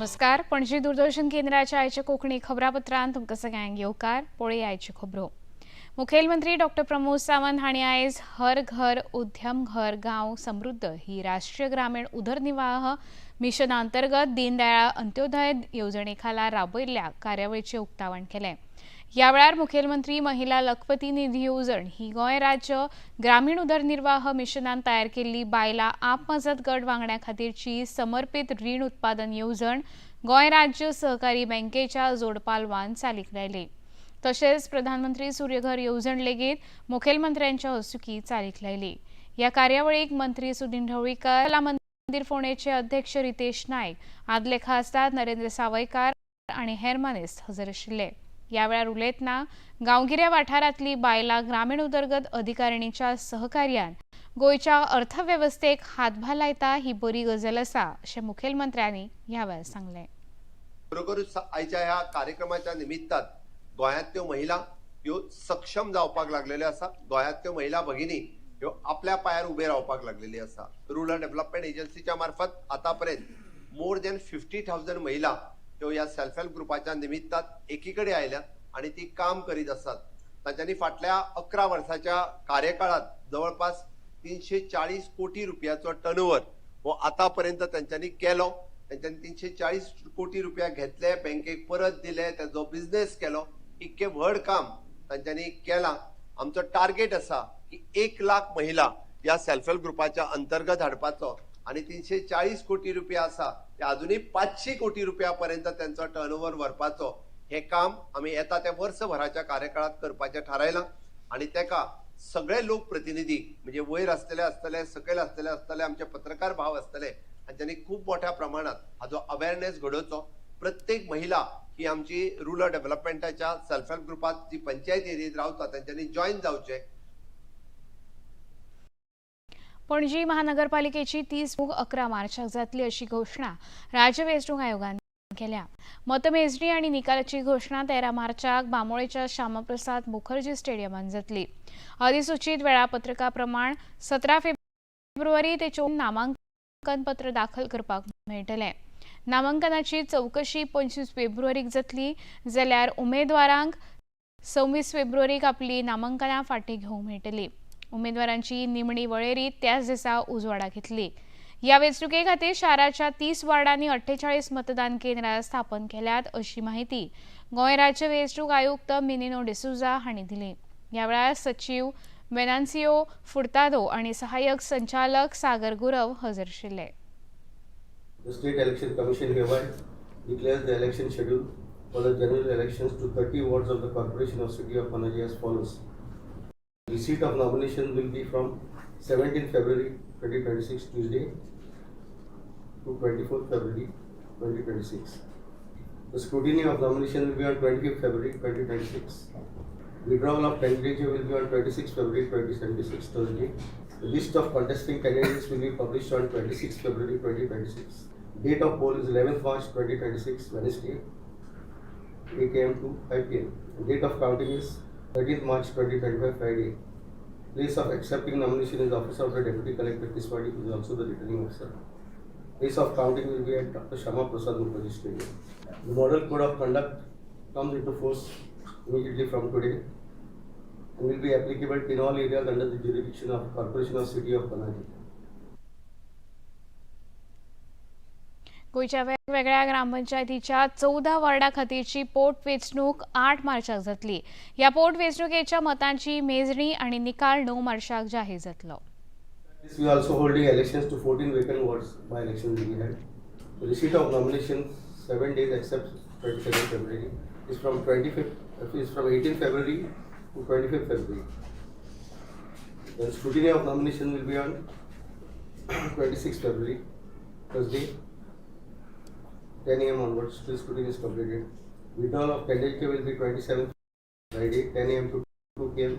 नमस्कार, पणजी दूरदर्शन केंद्राच्या आयच्या कोंकणी खबरापत्रांत तुमकां सगळ्यांक येवकार. पळोवया आयच्यो खबरो. मुखेलमंत्री डॉक्टर प्रमोद सावंत हांणी आयज हर घर उद्यम घर गांव समृद्ध ही राष्ट्रीय ग्रामीण उदरनिर्वाह मिशना अंतर्गत दीनदयाळ अंत्योदय येवजणे खाला राबयल्ल्या कार्यावळीचें उक्तावण केलें. ह्या वेळार मुखेलमंत्री महिला लखपती निधी येवजण ही गोंय राज्य ग्रामीण उदरनिर्वाह मिशनान तयार केल्ली बायलां आपमजत गट वांगड्यां खातीरची समर्पीत रीण उत्पादन येवजण गोंय राज्य सहकारी बँकेच्या जोडपालवान चालीक लायली. तशेंच प्रधानमंत्री सूर्यघर येवजण लेगीत मुखेलमंत्र्यांच्या हस्तुकीं चालीक लायली. ह्या कार्यावळीक मंत्री सुदिन ढवळीकार, कला मंदिर फोंडेचे अध्यक्ष रितेश नायक, आदले खासदार नरेंद्र सावयकार आनी हेर मानेस्त हजर आशिल्ले. ह्या वेळार उलयतना गांवगिऱ्या वाठारांतली बायलां ग्रामीण उदरगत अधिकारिणीच्या सहकार्यान गोंयच्या अर्थवेवस्थेक हातभार लायता ही बरी गजाल आसा अशें मुखेलमंत्र्यांनी ह्या वेळार सांगलें. बरोबरूच आयच्या ह्या कार्यक्रमाच्या निमित्तान गोंयांतल्यो महिला ह्यो सक्षम जावपाक लागलेल्यो आसा. गोंयांतल्यो महिला भगिनी ह्यो आपल्या पांयार उबे रावपाक लागलेली आसा. रुरल डेव्हलपमेंट एजन्सीच्या मार्फत आतापर्यंत मोर दॅन 50,000 महिला ह्यो ह्या सेल्फ हेल्प ग्रुपाच्या निमित्तान एकीकडे आयल्यात आनी ती काम करीत आसात. तांच्यांनी फाटल्या 11 वर्साच्या कार्यकाळात जवळपास 340 कोटी रुपयाचो टर्नओवर हो आतापर्यंत तांच्यांनी केलो. तांच्यांनी 340 कोटी रुपया घेतले, बँकेक परत दिले, ताचो बिझनेस केलो. इतकें व्हड काम तांच्यांनी केलां. आमचो टार्गेट आसा की 1 लाख महिला ह्या सेल्फ हेल्प ग्रुपाच्या अंतर्गत हाडपाचो आनी 340 कोटी रुपया आसा ते अजुनूय 500 कोटी रुपया पर्यंत त्यांचो टर्नओवर व्हरपाचो. हें काम आमी येता त्या वर्सभराच्या कार्यकाळात करपाचें थारायलां आनी तेका सगळे लोकप्रतिनिधी म्हणजे वयर आसतले आसतले, सकयल आसतले आसतले, आमचे पत्रकार भाव आसतले, हांच्यांनी खूब मोठ्या प्रमाणात हाजो अवेरनेस घडोवचो. प्रत्येक महिला ही आमची रुरल डेव्हलपमेंटाच्या सेल्फ हेल्प ग्रुपात जी पंचायत एरियेत रावता तेंच्यांनी जॉयन जावचें. पणजी महानगरपालिकेची 30 11 मार्चाक जातली अशी घोशणा राज्य वेंचणूक आयोगान केल्या. मतमेजणी आनी निकालाची घोशणा 13 मार्चाक बांबोळेच्या श्यामाप्रसाद मुखर्जी स्टेडियमांत जातली. अधिसूचित वेळापत्रका प्रमाण 17 फेब्रुवारी ते 24 नामांकन पत्र दाखल करपाक मेळटलें. नामांकनाची चवकशी 25 फेब्रुवारीक जातली, जाल्यार उमेदवारांक 26 फेब्रुवारीक आपली नामांकनां फाटीं घेवंक मेळटली. उमेदवारांची निमणी वळेरी त्याच दिसा उजवाडा घेतली. ह्या वेंचणुके खातीर शाराच्या 30 वार्डांनी 48 मतदान केंद्रां स्थापन केल्यात अशी माहिती गोंय राज्य वेंचणूक आयुक्त मिनिनो डिसोझा हांणी दिली. ह्या वेळार सचीव वेनान्सियो फुर्तादो आनी सहाय्यक संचालक सागर गुरव हजर आशिल्ले. The State Election Commission hereby declares the election schedule for the general elections to 30 wards of the Corporation of City of Panaji as follows. Receipt of nomination will be from 17 February 2026 Tuesday to 24th February 2026. The scrutiny of nomination will be on 25th February 2026. Withdrawal of candidature will be on 26 February 2026 Thursday. The list of contesting candidates will be published on 26 February 2026. Date of poll is 11th March 2026 Wednesday, 8 a.m. to 5 p.m. Date of counting is 13th March 2025 Friday. Place of accepting nomination is Office of the Deputy Collector Tiswadi, who is also the returning officer. Place of counting will be at Dr. Shama Prasad Mukherjee Stadium. The model code of conduct comes into force immediately from today and will be applicable in all areas under the jurisdiction of Corporation of City of Panaji. गोंयच्या वेगवेगळ्या ग्रामपंचायतीच्या 14 वार्डा खातीरची पोटवेंचणूक 8 मार्चाक जातली. ह्या पोटवेंचणुकेच्या मतांची मेजणी आनी निकाल 9 मार्चाक जाहीर जातलो. We are also holding elections to 14 vacant wards by elections will be held. The receipt of nomination 7 days except 22nd February is from 25th is from 18 February to 25th February. Then scrutiny of nomination will be on 26th February, Thursday, 10 a.m. onwards till scrutiny is completed. Withdrawal of candidature will be 27th Friday, 10 a.m. to 2 p.m.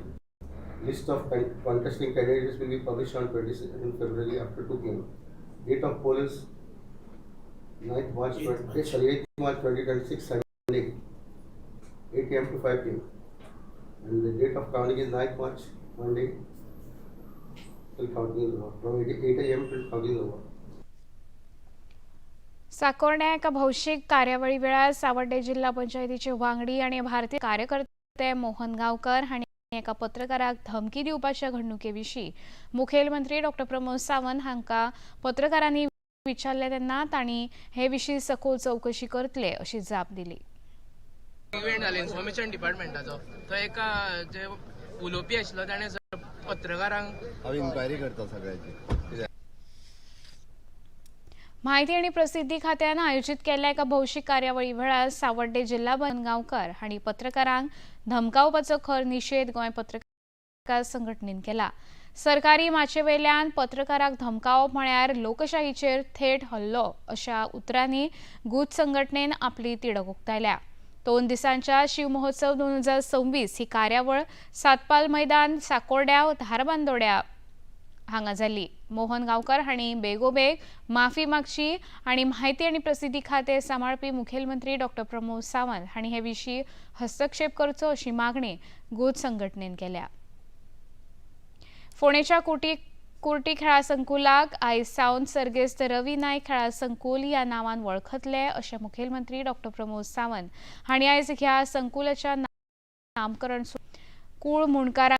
List of contesting candidates will be published on 27th February after 2 p.m. Date of poll is 9th March, 8th March 2026, Sunday, 8 a.m. to 5 p.m. And the date of counting is 9th March, Monday, till counting is over. From 8 a.m. till counting is over. साकोर्ण्या एका भौशीक कार्यावळी वेळार सावड्डे जिल्हा पंचायतीचे वांगडी आनी भारतीय कार्यकर्ते मोहन गांवकर हांणी एका पत्रकाराक धमकी दिवपाच्या घडणुके विशीं मुखेलमंत्री डॉ प्रमोद सावंत हांकां पत्रकारांनी विचारलें तेन्ना तांणी हे विशीं सखोल चवकशी करतले अशी जाप दिली. इव्हेंट जाले इन्फॉर्मेशन डिपार्टमेंटाचो, थंय एका जे उलोवपी आशिल्लो ताणें पत्रकारांक हांव इन्क्वायरी करता सगळ्याची. माहिती आणि प्रसिद्धी खात्यान आयोजित केल्ल्या एका भौशीक कार्यावळी वेळार सावड्डे जिल्हा गांवकर हांणी पत्रकारांक धमकावपाचो खर निशेध गोंय पत्रकार संघटनेन केला. सरकारी माचये वयल्यान पत्रकाराक धमकावप म्हळ्यार लोकशाहीचेर थेट हल्लो अशा उतरांनी गूत संघटनेन आपली तिडक उक्तायल्या. 2 दिसांच्या शिवमहोत्सव 2026 ही कार्यावळ सातपाल मैदान साकोर्ड्या धारबांदोड्या हांगा जाल्ली. मोहन गांवकर हांणी बेगोबेग माफी मागची आनी म्हायती आनी प्रसिद्धी खातें सांबाळपी मुखेलमंत्री डॉ प्रमोद सावंत हांणी हे विशीं हस्तक्षेप करचो अशी मागणी गूत संघटनेन केल्या. फोंडेच्या कुर्टी खेळा संकुलाक आयज सावन सर्गेस्त रवी नायक खेळा संकुल ह्या नांवान वळखतले अशें मुखेलमंत्री डॉ प्रमोद सावंत हांणी आयज ह्या संकुलाच्या नामकरण कूळ मुंडकारां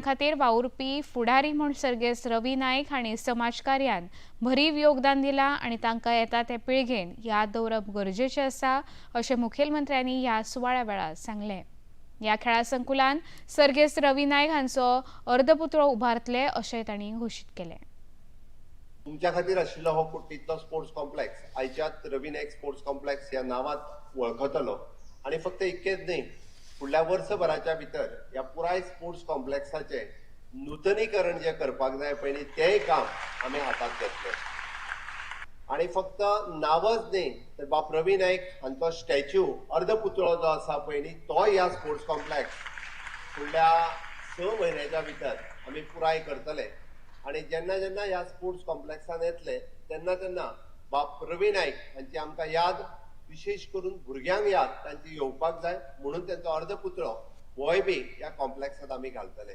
खातीर वावुरपी फुडारी म्हूण सर्गेस्त रवी नायक हांणी समाज कार्यान भरीव योगदान दिलां आनी तांकां येता ते पिळगेन याद दवरप गरजेचें आसा अशें मुखेलमंत्र्यांनी ह्या सुवाळ्या वेळार सांगलें. ह्या खेळा संकुलान सर्गेस्त रवी नायक हांचो अर्धपुतळो उबारतले अशें तांणी घोशीत केलें. तुमच्या खातीर आशिल्लो हो कुर्टींतलो स्पोर्ट्स कॉम्प्लेक्स आयच्यात रवी नायक स्पोर्ट्स कॉम्प्लेक्स ह्या नांवांत वळखतलो आनी फक्त इतकेंच न्ही, फुडल्या वर्सभराच्या भितर ह्या पुराय स्पोर्ट्स कॉम्प्लेक्साचें नुतनीकरण जें करपाक जाय पयलीं तेंय काम आमी हातांत घेतलें. आनी फक्त नांवच न्ही तर बाप रवी नायक हांचो स्टॅच्यू अर्धपुतळो जो आसा पयलीं तोय ह्या स्पोर्ट्स कॉम्प्लेक्स फुडल्या 6 म्हयन्याच्या भितर आमी पुराय करतले. आनी जेन्ना जेन्ना ह्या स्पोर्ट्स कॉम्प्लेक्सान येतले तेन्ना तेन्ना बाप रवी नायक हांची आमकां याद, विशेष करून भुरग्यांक याद तांची येवपाक जाय म्हणून तांचो अर्धपुतळो होय बी ह्या कॉम्प्लेक्सांत आमी घालतले.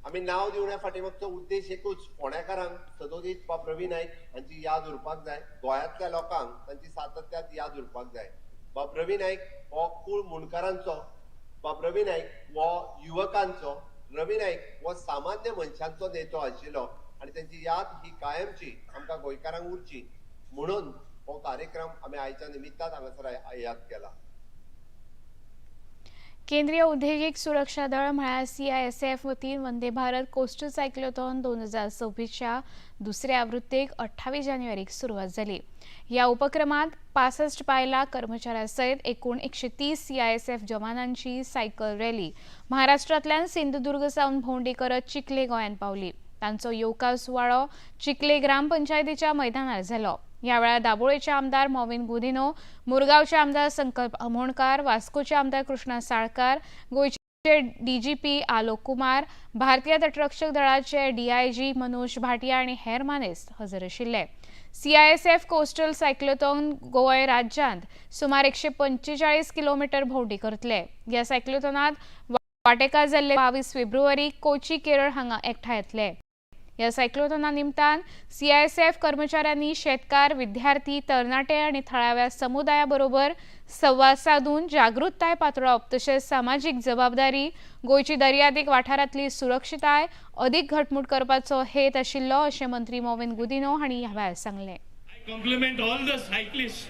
आमी नांव दिवण्या फाटी मागचो उद्देश एकूच, फोंडेकारांक सदोदीत बाप रवी नायक हांची याद उरपाक जाय, गोंयांतल्या लोकांक तांची सातत्यात याद उरपाक जाय. बाप रवी नायक हो कूळ मुंडकारांचो, बाप रवी नायक हो युवकांचो, रवी नायक हो सामान्य मनशांचो नेतो आशिल्लो आनी तांची याद ही कायमची आमकां गोंयकारांक उरची म्हणून हो कार्यक्रम आमी आयच्या निमित्तान हांगासर याद केला. केंद्रीय औद्योगिक सुरक्षा दळ म्हळ्यार CISF वतीन वंदे भारत कोस्टल सायक्लोथॉन 2026च्या दुसऱ्या आवृत्तीक 28 जानेवारीक सुरवात जाली. ह्या उपक्रमात 65 बायलां कर्मचाऱ्यां सयत एकूण 130 CISF जवानांची सायकल रॅली महाराष्ट्रांतल्यान सिंधुदुर्ग सावन भोंवडी करत चिखले गोंयांत पावली. तांचो येवकार सुवाळो चिखले ग्रामपंचायतीच्या मैदानार जालो. ह्या वेळार दाबोळेचे आमदार मॉविन गुदिनो, मुरगांवचे आमदार संकल्प आमोणकार, वास्कोचे आमदार कृष्णा साळकार, गोंयचे DGP Alok Kumar, भारतीय तटरक्षक दळाचे DIG Manoj Bhatia आनी हेर मानेस्त हजर आशिल्ले. CISF coastal सायक्लोथॉन गोंय राज्यांत सुमार 145 किलोमिटर भोंवडी करतले. ह्या सायक्लोथॉनांत वांटेकार जाल्ले 22 फेब्रुवारी कोची केरळ हांगा एकठांय येतले. ह्या सायक्लोथॉना निमतान CISF कर्मचाऱ्यांनी शेतकार, विद्यार्थी, तरणाटे आनी थळाव्या समुदाया बरोबर संवाद सादून जागृताय पातळावप तशेंच सामाजीक जबाबदारी, गोंयची दर्यादेग वाठारांतली सुरक्षिताय अदीक घटमूट करपाचो हेत आशिल्लो अशें मंत्री मॉविन गुदिनो हांणी ह्या वेळार सांगलें. I compliment all the cyclists.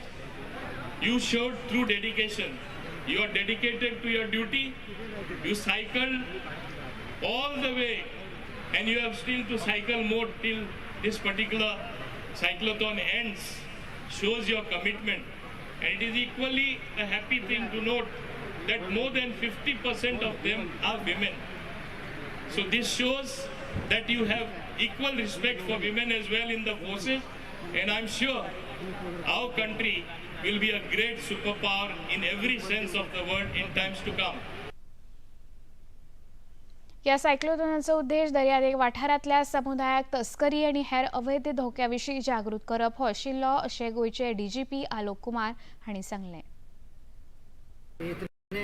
You showed true dedication. You are dedicated to your duty. You cycled all the way and you have still to cycle more till this particular cyclothon ends. Shows your commitment. And it is equally a happy thing to note that more than 50% of them are women. So this shows that you have equal respect for women as well in the forces, and I'm sure our country will be a great superpower in every sense of the word in times to come. या सायक्लोथॉनाचो उद्देश दर्यादेग वाठारांतल्या समुदायाक तस्करी आनी हेर अवैध धोक्या विशीं जागृत करप हो आशिल्लो अशें गोंयचे DGP Alok Kumar हांणी सांगलें. इतने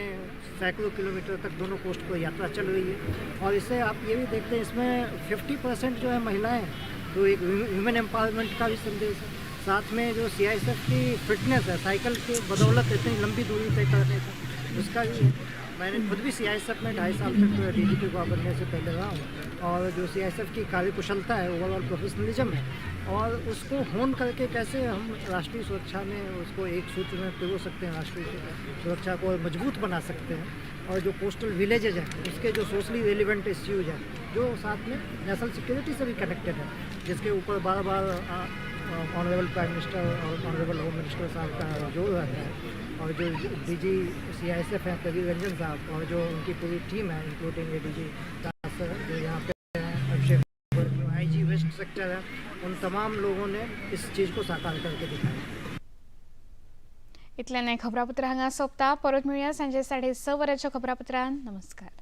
सैकड़ों किलोमीटर तक दोनों कोस्ट को यात्रा चल रही है और इससे आप ये भी देखते हैं इसमें 50% जो है महिलाएं, तो एक ह्यूमन एम्पावरमेंट का भी संदेश है. साथ में जो सीआईएसएफ की फिटनेस है, साइकिल के बदौलत इतनी लंबी दूरी तय करने का, उसका भी है। मैंने खुद भी सीआईएसएफ में 2.5 साल तक डीजीपी गोवा बनने से पहले रहा हूँ और जो सीआईएसएफ की कार्यकुशलता है, ओवरऑल प्रोफेशनलिज्म है और उसको होन करके कैसे हम राष्ट्रीय सुरक्षा में उसको एक सूत्र में पिरो सकते हैं, राष्ट्रीय सुरक्षा को और मजबूत बना सकते हैं और जो कोस्टल विलेजेज हैं, उसके जो सोशली रेलिवेंट इश्यूज हैं, जो साथ में नेशनल सिक्योरिटी से भी कनेक्टेड है, जिसके ऊपर बार बार ऑनरेबल प्राइम मिनिस्टर और ऑनरेबल होम मिनिस्टर साहब का जोर रहता है और जो डीजी सीआईएसएफ हैं प्रवीर रंजन साहब और जो उनकी पूरी टीम है, including A D G sir जो यहाँ पे हैं अभिषेक, जो आईजी वेस्ट सेक्टर है, उन तमाम लोगों ने इस चीज़ को साकार करके दिखाया। इतल्यान हें खबरापत्र हांगा सोंपता. परत मेळुया सांजे 6:30 वरांच्या खबरापत्रान. नमस्कार.